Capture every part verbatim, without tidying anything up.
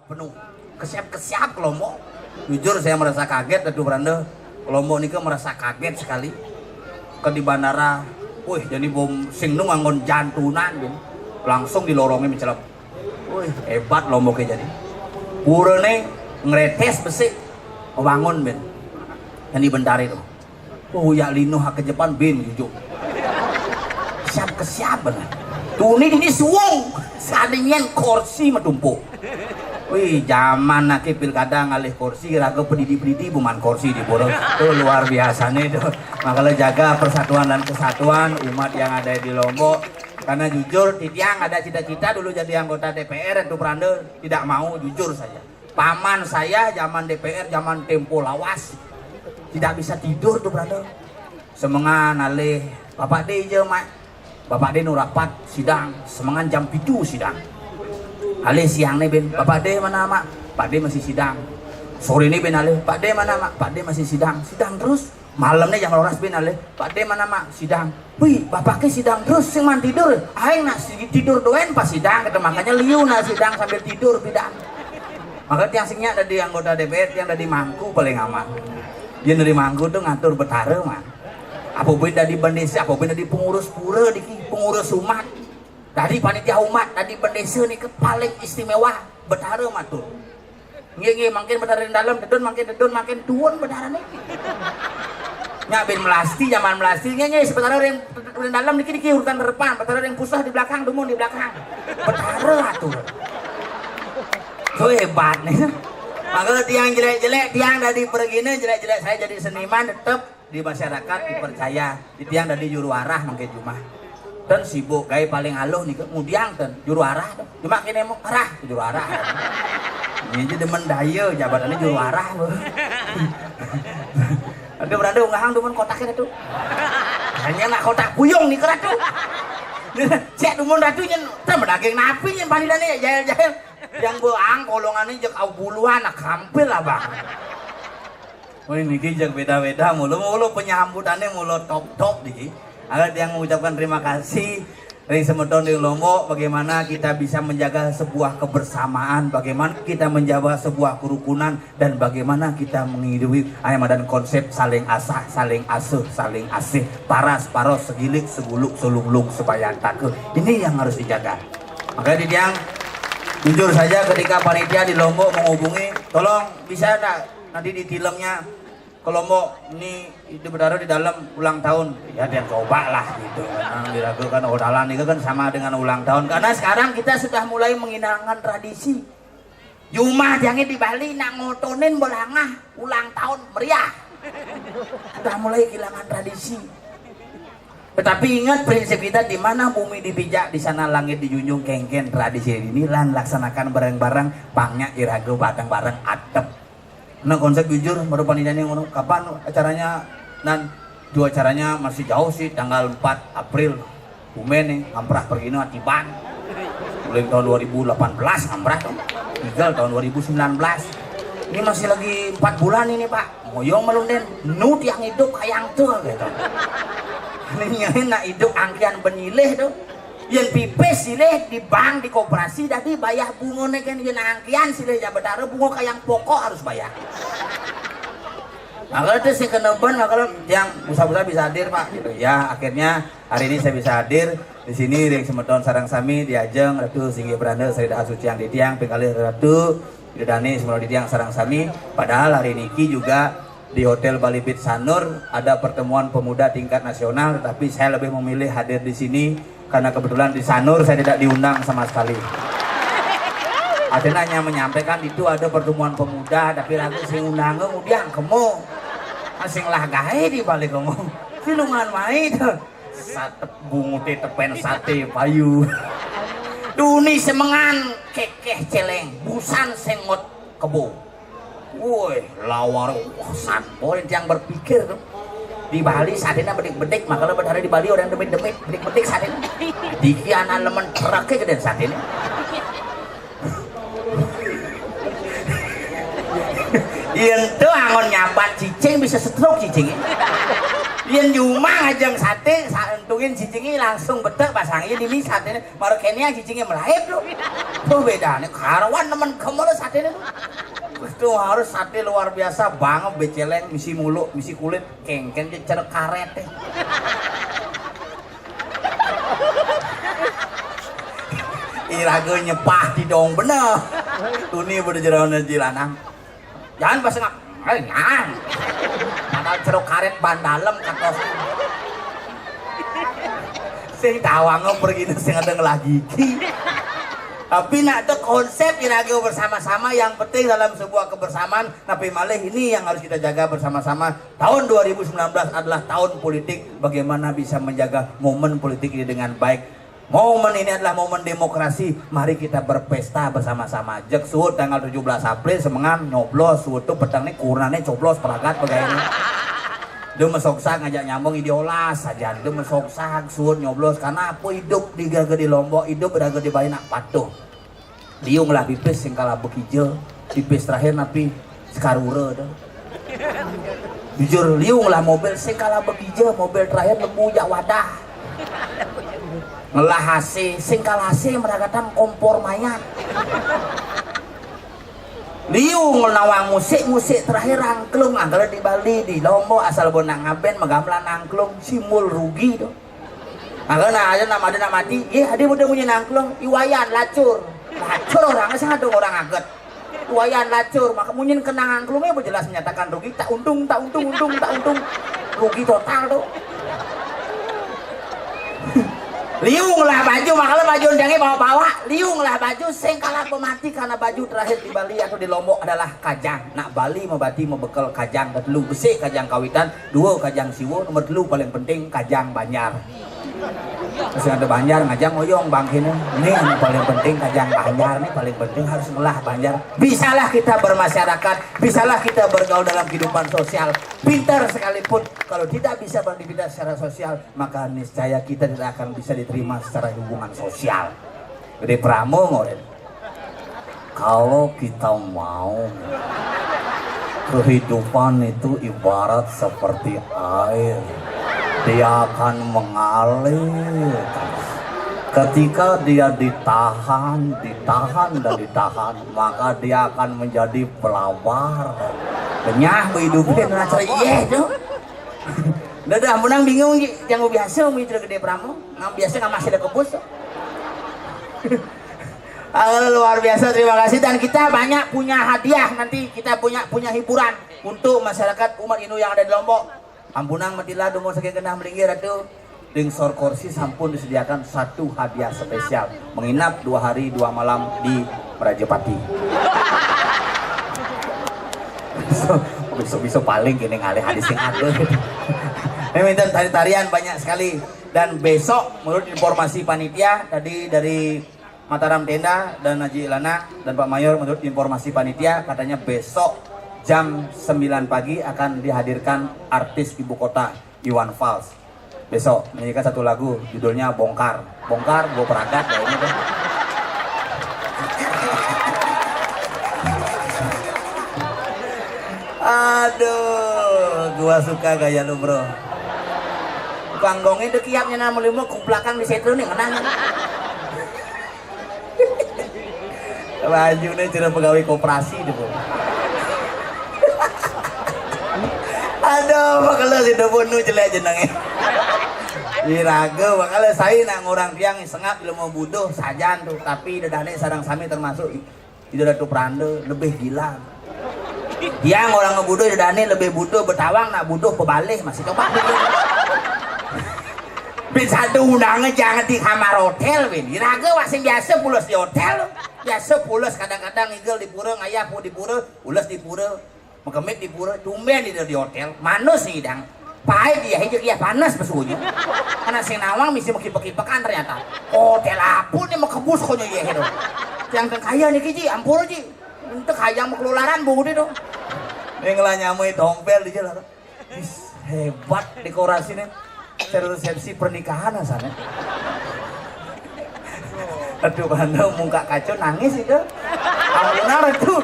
Penuh. Kesiap-kesiap ke Lombok. Jujur, saya merasa kaget, Ratu Beranda. Ke Lombok nika merasa kaget sekali. Ke di bandara, wih, jadi bom sing nu nganggon jantunan, bin. Langsung dilorongin mencelep. Wih, hebat Lomboknya jadi. Purane ngretes besi, bangun, bin. Yang di bentari tuh. Oh, ya lino ha ke Jepang, bin, jujur. Siap ke siap benar. Tuni ini suwung, sadinyan kursi matumpuk. Wih, zaman nake pilkada ngalih kursi, raga pedidi-pedidi buman kursi di pura. Tuh luar biasa nih tuh. Makanya jaga persatuan dan kesatuan umat yang ada di Lombok. Karena jujur, titiang ada cita-cita dulu jadi anggota D P R, Ratu Beranda, tidak mau, jujur saja. Paman saya zaman D P R, zaman tempo lawas, tidak bisa tidur tuh, Beranda. Semengan alih, Bapak D je, Mak. Bapak D nu rapat sidang, semengan jam pitu sidang. Alih siang nih, bin, "Bapak D mana, Mak?" "Pak D masih sidang." Sore nih, bin, alih, "Pak D mana, Mak?" "Pak D masih sidang." Sidang terus. Malam nih jam rolas, bin, alih, "Pak D mana, Mak?" "Sidang." "Wih, Bapak ke sidang terus, sing man tidur. Aing nak si-, tidur doen pas sidang," kata, makanya liu nak sidang sambil tidur, bidang. Maka tiang sing nyak dari anggota D P R, tiang dari mangku paling aman. Dia dari mangku tuh ngatur betara, man. Apa boleh dari bendesa, apa boleh dari pengurus pura, diki, pengurus umat. Dari panitia umat, dari bendesa nih ke paling istimewa, betara matur. Nggih, nggih, mangkin betara ring dalem, tedun, mangkin tedun, mangkin tuun betara nih. Nyak bin melasti, zaman melasti, nggih, nggih, sementara ring, ring dalem niki, niki urutan depan, betara ring puseh di belakang, dumun di belakang. Betara atur. So hebat nih. Maka tiang jelek-jelek, tiang dari pergina jelek-jelek, saya jadi seniman tetap di masyarakat dipercaya. Di tiang dari juru arah mangkin jumah. Dan sibuk, gaya paling aluh nih, kemudian ten juru arah tuh. Cuma kini mau arah, juru arah. Ini aja demen daya, jabatannya juru arah, Bu. Aduh, berada ungahang demen kotaknya tuh. Hanya nak kotak puyung nih, keratu. Cek dumun ratu nyen, tem daging napi nyen panidane, jahil-jahil. Yang beang kolongannya jek au buluan, nak kampil lah, Bang. Wih, niki jek beda-beda mulu, mulu penyambutannya mulu top-top niki. Ada yang mengucapkan terima kasih dari semeton di Lombok, bagaimana kita bisa menjaga sebuah kebersamaan, bagaimana kita menjaga sebuah kerukunan, dan bagaimana kita menghidupi ayam dan konsep saling asah, saling asuh, saling asih, paras, paros, segilik, seguluk, selunglung, sebayantake. Ini yang harus dijaga. Makanya di tiang, jujur saja, ketika panitia di Lombok menghubungi, "Tolong bisa nggak nanti di filmnya ke Lombok, ini itu bertaruh di dalam ulang tahun." Ya, dia coba lah gitu. Memang diragukan, oh, dalam itu kan sama dengan ulang tahun. Karena sekarang kita sudah mulai menghilangkan tradisi. Jumah jangan di Bali, nak ngotonin belangah ulang tahun meriah. Sudah mulai kehilangan tradisi. Tetapi ingat prinsip kita, di mana bumi dipijak, di sana langit dijunjung, kengken tradisi ini lan laksanakan bareng-bareng, pangnya iraga bareng-bareng atep. Nah, konsep jujur, baru panitianya ngono, "Kapan acaranya, Nan?" "Dua acaranya masih jauh sih, tanggal empat April. Bumen nih, ngamprah pergi no atiban. Mulai tahun dua ribu delapan belas ngamprah tuh. Tinggal tahun dua ribu sembilan belas. Ini masih lagi empat bulan ini, Pak. Moyong malunden, nu tiang hidup kayang tuh," gitu. Ini nak hidup angkian benyilih tuh. Yang pipis silih di bank, di koperasi, tadi bayar bunganya kan, yang angkian silih ya, betara bunga kayang pokok harus bayar. Maka itu si keneban, maka yang busa-busa bisa hadir, Pak. Gitu. Ya, akhirnya hari ini saya bisa hadir di sini, ring semeton sareng sami, di ajeng Ratu Singgih Beranda, Sri Daha Suci yang di tiang, pinggalih Ratu Yudani, semeton di tiang sareng sami. Padahal hari niki juga di Hotel Bali Beach Sanur ada pertemuan pemuda tingkat nasional, tetapi saya lebih memilih hadir di sini karena kebetulan di Sanur saya tidak diundang sama sekali. Artinya hanya menyampaikan itu ada pertemuan pemuda, tapi lagu sing undang kemudian kemu. Sing lah gae di balik kemu. Silungan mai tuh. Satep bunguté tepen saté payu. Duni semengan kekeh celeng, busan sengot kebo. Woi, lawar, wah, san. Boleh yang berpikir tuh. Di Bali saténa bedik-bedik, makanya benar di Bali orang demit-demit, bedik-bedik saténa. Diki anak lemen truknya gede saténa. Iya, itu angon nyabat cicing bisa stroke cicing. Yén jumah ngajeng saté, saentungin cicingé langsung betek pasang. Yén ini saténé, mara kéné cicingé melaib tuh. Tuh bédané, karuan nemen gemel saténé tuh. Tuh harus saté luar biasa banget, bécéléng, misi mulu, misi kulit, kéngkén dia cerek karét. Iraga nyepah tidong bener. Tuni pada jerawan jilanang. Jangan pas ngap. Eh, jangan. Padahal ceruk karet ban dalem katos. Sing tawang pergi sing ada ngelah gigi. Tapi nak ada konsep iraga bersama-sama, yang penting dalam sebuah kebersamaan. Tapi malih ini yang harus kita jaga bersama-sama. Tahun dua ribu sembilan belas adalah tahun politik. Bagaimana bisa menjaga momen politik ini dengan baik? Momen ini adalah momen demokrasi. Mari kita berpesta bersama-sama. Jek suud tanggal tujuh belas April semengan nyoblos, suud tuh peteng nih kurunane coblos peragat pegawai ini. Dia mesoksak ngajak nyambung ideolas saja. Dia mesoksak suud nyoblos karena apa hidup di gaga di Lombok, hidup berada di Bali nak patuh. Liung lah pipis sing kalah bekija, pipis terakhir napi sekarura dah. Jujur liung lah mobil sing kalah bekija, mobil terakhir lembu jak wadah. Ngelah A C, sing kalah A C meragatan kompor mayat. Liung nawang musik, musik terakhir angklung, angkal di Bali, di Lombok, asal bonang ngaben, megamelan angklung, simbol rugi tuh. Maka nah, ada nama ada nama mati, eh ada udah punya nangklung, iwayan lacur, lacur orang sing ada orang aget, iwayan lacur, maka munyin kena nangklungnya jelas menyatakan rugi, tak untung, tak untung, untung, tak untung, rugi total tuh. Liung lah baju, makanya baju undangnya bawa-bawa, liung lah baju, sing kalah pemati karena baju terakhir di Bali atau di Lombok adalah kajang. Nak Bali mebati mebekel kajang, telu besi kajang kawitan, dua kajang siwa, nomor telu paling penting kajang banjar. Terus ada banjar ngajang oyong bangkine. Ini yang paling penting kajang banjar nih paling penting harus ngelah banjar. Bisalah kita bermasyarakat, bisalah kita bergaul dalam kehidupan sosial. Pintar sekalipun kalau tidak bisa beraktivitas secara sosial, maka niscaya kita tidak akan bisa diterima secara hubungan sosial. Gede Pramo ngoren. Kalau kita mau, kehidupan itu ibarat seperti air. Dia akan mengalir. Ketika dia ditahan, ditahan dan ditahan, maka dia akan menjadi pelabar. Benyah hidupnya ngerasa iya tuh. Dadah menang bingung ji, jangan biasa gitu Gede Pramo. Nang biasa nggak masih ada kebus. Ah, luar biasa, terima kasih. Dan kita banyak punya hadiah, nanti kita punya punya hiburan untuk masyarakat umat Hindu yang ada di Lombok. Ampunang matilah dumo saking genah melinggih Ratu. Ring sor korsi sampun disediakan satu hadiah spesial, menginap dua hari dua malam di Prajapati. Bisa-bisa paling gini ngalih hadis yang ada. Ini minta tari-tarian banyak sekali. Dan besok menurut informasi panitia tadi dari Mataram Tenda dan Haji Lana dan Pak Mayor, menurut informasi panitia katanya besok jam sembilan pagi akan dihadirkan artis ibu kota Iwan Fals. Besok menyanyikan satu lagu judulnya Bongkar. Bongkar, gua peragat ya ini tuh. Aduh, gua suka gaya lu bro. Panggungnya udah kiapnya nama lima kuplakan di situ nih ngenang. Baju nih cerita pegawai koperasi deh bro. Aduh, makanya si Debon nu jelek jenenge. Iraga makanya saya nak ngurang tiang sengap ilmu buduh sajan tuh, tapi dedane sarang sami termasuk Ida Datu Pranda lebih gila. Yang orang ngebuduh Ida Dane lebih butuh betawang nak butuh pebalih masih coba. Bin satu undangan jangan di kamar hotel bin. Iraga wasing biasa pulas di hotel. Biasa pulas kadang-kadang igel di pura ngayah pu di pura, pulas di pura. Mekemit di pura, tumben di, di hotel, manus ngidang. Pahit dia, hijik dia panas pesunya. Anak sing nawang misi mekipek-kipekan ternyata. Hotel apa nih mekebus konyo iya itu. Yang kaya nih kiji, ampur ji. Untuk hayang mekelularan bu gede tuh. Yang ngelah nyamai tompel di jalan. Is, hebat dekorasinya. Cara resepsi pernikahan asalnya. Aduh, karena muka kacau nangis itu. Ampunar itu.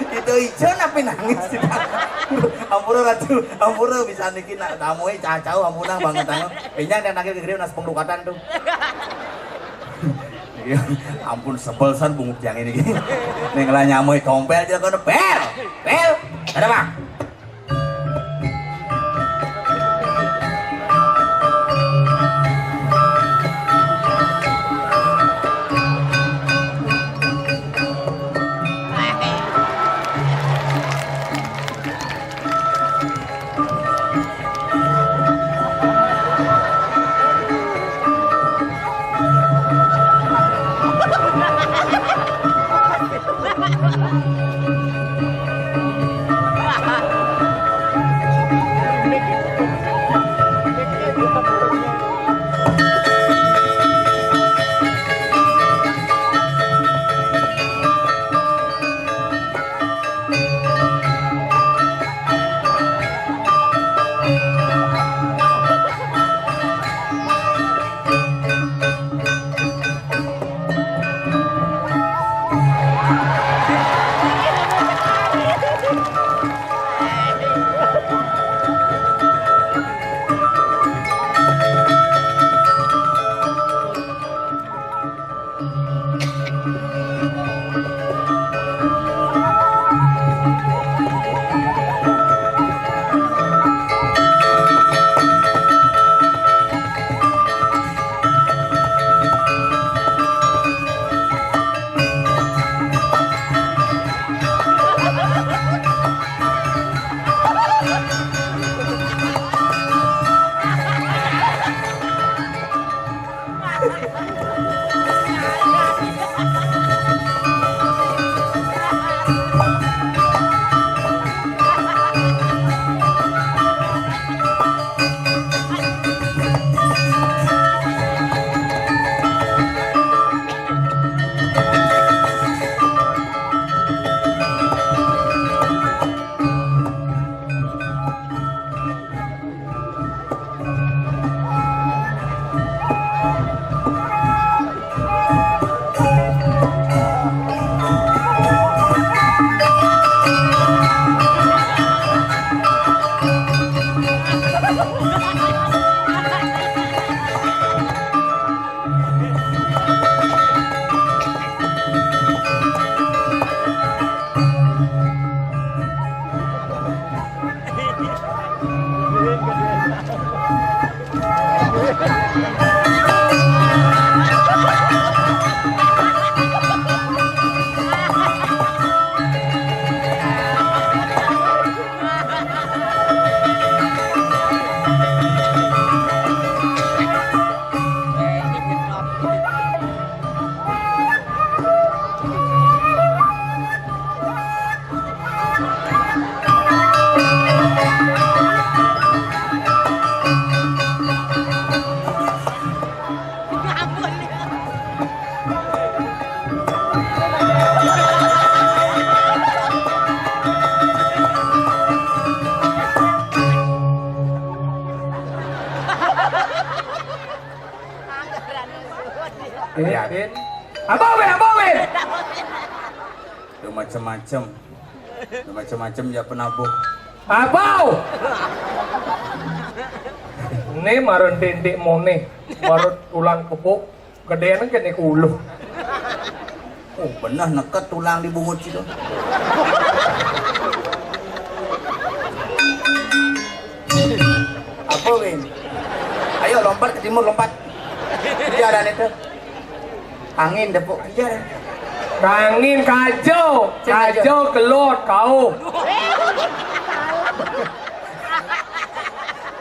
Itu ijo napi nangis? Ampura, Ratu, ampura, bisa niki nak tamué cacau, ampura banget, anu. Benyang dan akhir kegeri nas penglukatan tuh. Iya, ampun, sebel san bungut yang ini. Ning lah nyamui tompel aja kono, bel, bel. Ada, Bang? Eh, Ya. Win. Apa, Win? Apa, Win? Udah macem-macem. Udah macem-macem ya penabuh. Apa? Ini marun tindik mone, marun tulang kepuk, gedean kene kuluh. Oh, bener neket tulang di bungut situ. Apa, Win? Ayo lompat ke timur, lompat. Iya, ada itu. Angin depuk. Iya. Angin kajo, Sing kajo. Kajo kelot kau.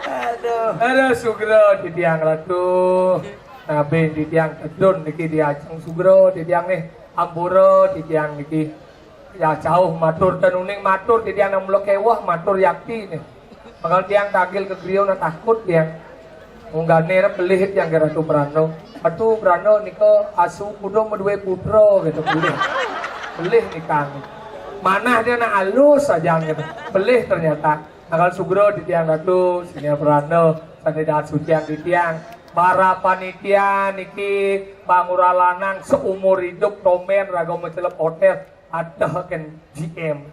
Aduh. Aduh, sugra titiang ratu. Nabe titiang tedun niki diajeng sugra titiang nih. Ampura titiang niki. Ya jauh matur dan uning matur titiang nang mula kewah matur yakti nih. Bakal tiang tagil ke griya nang takut tiang. Munggane rep belih tiang ke Ratu Prana. Ratu Prana nika asu kudu maduwe putra gitu belih. Belih nikang. Manah dia nak alus aja gitu. Belih ternyata. Bakal sugra titiang Ratu, sini Prana, sane dahat sucian titiang. Para panitia niki pangura lanang seumur hidup tomen raga macelep hotel. Adoh kan G M.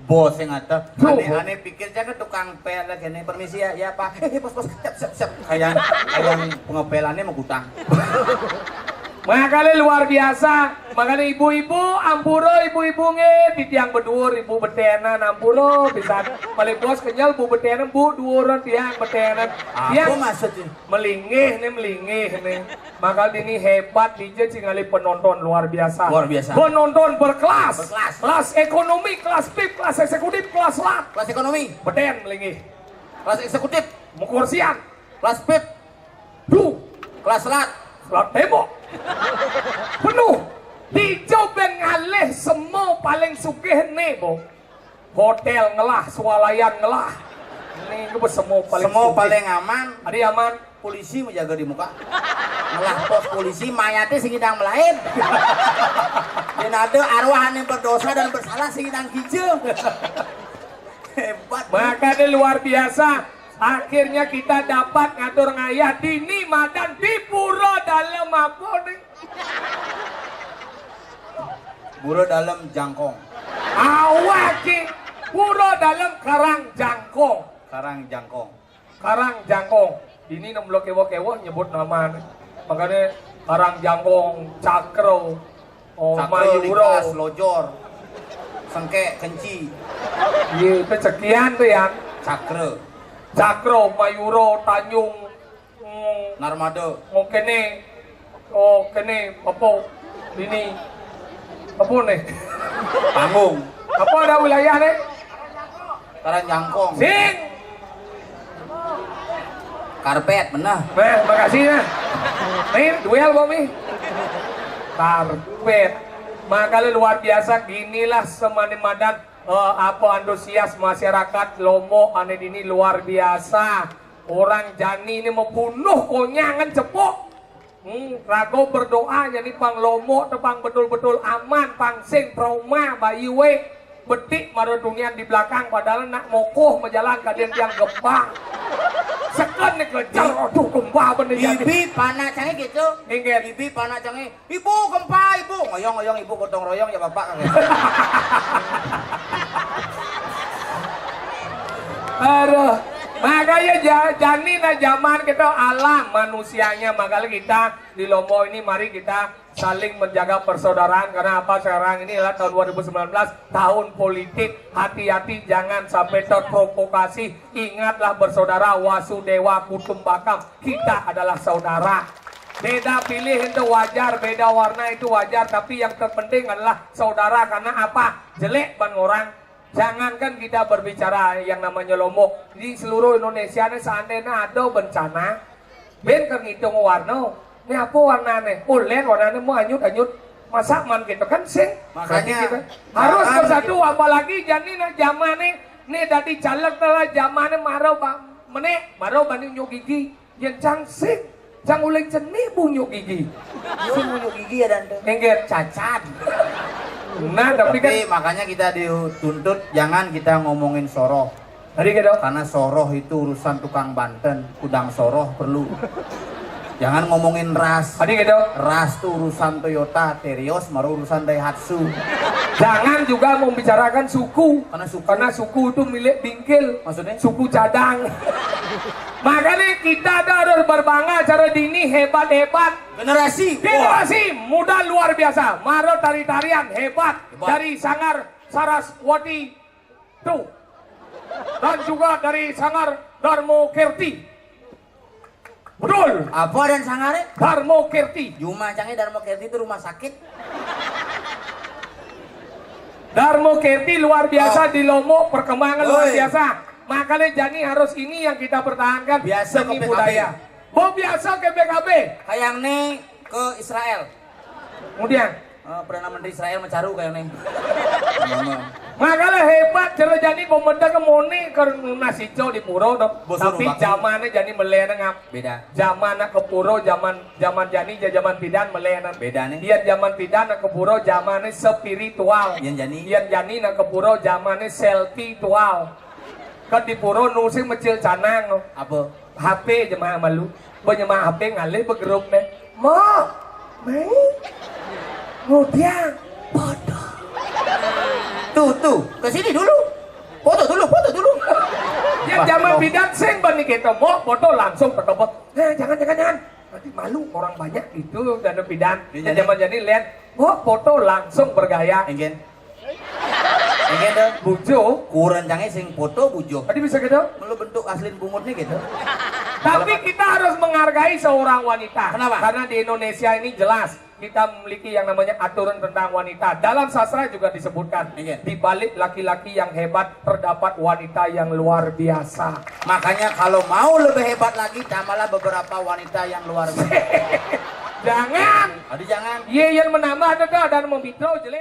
Bos sing adoh. Tuh, ané, bos. Ané pikir aja ke tukang pel kéné. "Permisi ya, ya Pak." "Eh, eh, bos, bos, siap, siap, siap." Kayak, kayak pengepélanné mau utang. Makanya luar biasa. Makanya ibu-ibu, ampura ibu-ibu nggih, titiang beduur ibu beténan ampura pisan. Malih bos kenyel bu beténan, bu duuran tiang beténan. Apa tiang maksudnya? Melinggih nih, melinggih nih. Maka ini hebat, D J sing ngalih penonton luar biasa. Luar biasa. Penonton berkelas. Berkelas. Kelas ekonomi, kelas pip, kelas eksekutif, kelas lat. Kelas ekonomi. Betén melinggih. Kelas eksekutif. Mukursian. Kelas pip. Du. Kelas lat. Lat tembok. Penuh. D J ben ngalih semo paling sugih nih, Bu. Hotel ngelah, swalayan ngelah. Ini gue semo paling sugih. Semo paling aman. Ada aman. Polisi menjaga di muka. Ngelah pos polisi, mayatnya sing ngidang melaib. Yén ada arwah ané berdosa dan bersalah sing ngidang kija. Hebat. Makanya luar biasa. Akhirnya kita dapat ngatur ngayah dini madan di pura dalem apa nih? Pura dalem Jangkong. Awak ki. Pura dalem Karang Jangkong. Karang Jangkong. Karang Jangkong. Ini nem lo kewo-kewo nyebut nama nih. Makanya Karang Jangkong, Cakro, oh, Cakro, Mayuro. Likas, Lojor, Sengkek, Kenci. Iya, itu sekian tuh ya. Cakro. Cakro, Mayuro, Tanjung, hmm, Narmada. Oh, kéné. Oh, kéné, apa? Ini. Apa nih? Panggung. Apa ada wilayah nih? Karang Jangkong. Sing. Karpet, benar. Nah, makasih ya. Nih, duel, Bomi. Karpet. Makanya luar biasa, ginilah semane madan, eh, apa antusias masyarakat Lombok ané dini luar biasa. Orang jani ini membunuh konyangan cepok. Hmm, rago berdoa jadi pang Lombok tepang betul-betul aman, pang sing trauma, bayi we. Betik mara tunian di belakang, padahal nak mokoh majalan kadén tiang gempa. Seken nih kejar, aduh gempa bener jadi. Bibi panak cangé gitu. Inggih. Bibi panak cangé, "Ibu gempa, Ibu." Ngoyong-ngoyong ibu gotong royong ya bapak. Aduh. Makanya ja-, jani nah zaman kita alam manusianya, makanya kita di Lombok ini mari kita saling menjaga persaudaraan. Karena apa, sekarang ini adalah tahun dua ribu sembilan belas, tahun politik. Hati-hati jangan sampai terprovokasi. Ingatlah bersaudara, Wasudewa Kutumbakam. Kita adalah saudara. Beda pilih itu wajar, beda warna itu wajar, tapi yang terpenting adalah saudara. Karena apa? Jelek ban orang. Jangankan kita berbicara yang namanya Lombok, di seluruh Indonesia nih seandainya ada bencana, ben keur ngitung warna. Ini apa warnanya? Oh, lén warnanya mau anyut-anyut. Masa man gitu kan sing. Makanya, berarti kita harus jangan bersatu, gitu. Apalagi jani nah zaman nih, nih dadi caleg lah zaman nih maro ba-, menek, maro bani nyuk gigi. Yén cang sing, cang uling cenik bunyuk gigi. Sing bunyuk gigi ya, Tante? Enggak, cacat. Nah, tapi kan tapi makanya kita dituntut jangan kita ngomongin soroh. Tadi gitu. Karena soroh itu urusan tukang banten, kudang soroh perlu. Jangan ngomongin ras. Tadi gitu. Ras tuh urusan Toyota, Terios, baru urusan Daihatsu. Jangan juga membicarakan suku. Karena suku. Karena suku itu milik bingkil. Maksudnya? Suku cadang. Makanya kita ada harus berbangga cara dini hebat-hebat. Generasi. Generasi muda luar biasa. Maro tari-tarian hebat. Hebat. Dari Sanggar Saraswati tuh. Dan juga dari Sanggar Darmo Kerti. Betul. Apa dan sangarnya? Darmo Kerti. Juma cangnya Darmo Kerti itu rumah sakit. Darmo Kerti luar biasa. Oh. Di Lombok perkembangan luar biasa. Makanya jani harus ini yang kita pertahankan, biasa seni ke P K B. Budaya. Bo biasa ke P K B. Kayak nih ke Israel. Kemudian, eh, Perdana Menteri Israel mencaru kayak nih. Makanya hebat cara jani pemerintah ke moni ke nunas ijo di pura tuh. Tapi zamannya jani melena ngap. Beda. Zaman nak ke pura, zaman, zaman jani ja zaman pidan melena. Beda nih. Yén zaman pidan nak ke pura zamannya spiritual. Yén jani. Yén jani nak ke pura zamannya selfie tual. Kan di pura nu sing mecil canang. Apa? H P jemaah malu. Penyembah H P ngalih begerup nih. Mo, mai, ngudiang, bodoh. Tuh, tuh, ke sini dulu. Foto dulu, foto dulu. Ya, zaman bidan sing bani kita mau foto langsung ketopot. Nah, jangan, jangan, jangan. Nanti malu orang banyak gitu, dan bidan. Ya, zaman jadi lihat, mau foto langsung bergaya. Enggen. Enggen dong. Bujo. Kurang canggih sing foto bujo. Tadi bisa gitu? Melu bentuk asli bungutnya gitu. Tapi kita harus menghargai seorang wanita. Kenapa? Karena di Indonesia ini jelas kita memiliki yang namanya aturan tentang wanita. Dalam sastra juga disebutkan, di balik laki-laki yang hebat terdapat wanita yang luar biasa. Makanya kalau mau lebih hebat lagi, tambahlah beberapa wanita yang luar biasa. Jangan. Aduh, jangan. Iya, yang menambah ada dah dan membitro jelek.